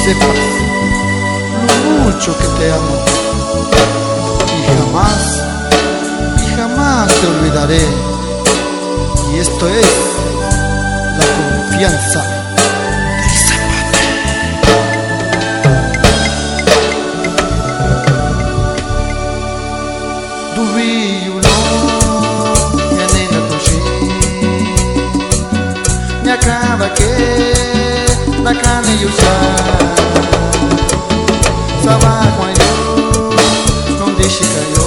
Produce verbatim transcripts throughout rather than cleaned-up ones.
Sepas lo mucho que te amo. Y jamás, y jamás te olvidaré. Y esto es la confianza del Zapata. Duhi yulo, ña nena toshi. Ña kaba ke, na kane yusa. Saba kwa yo, no dishi ka yo.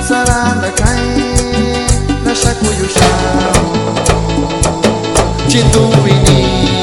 Saranda kai, na shaku yusa. Chintu wini.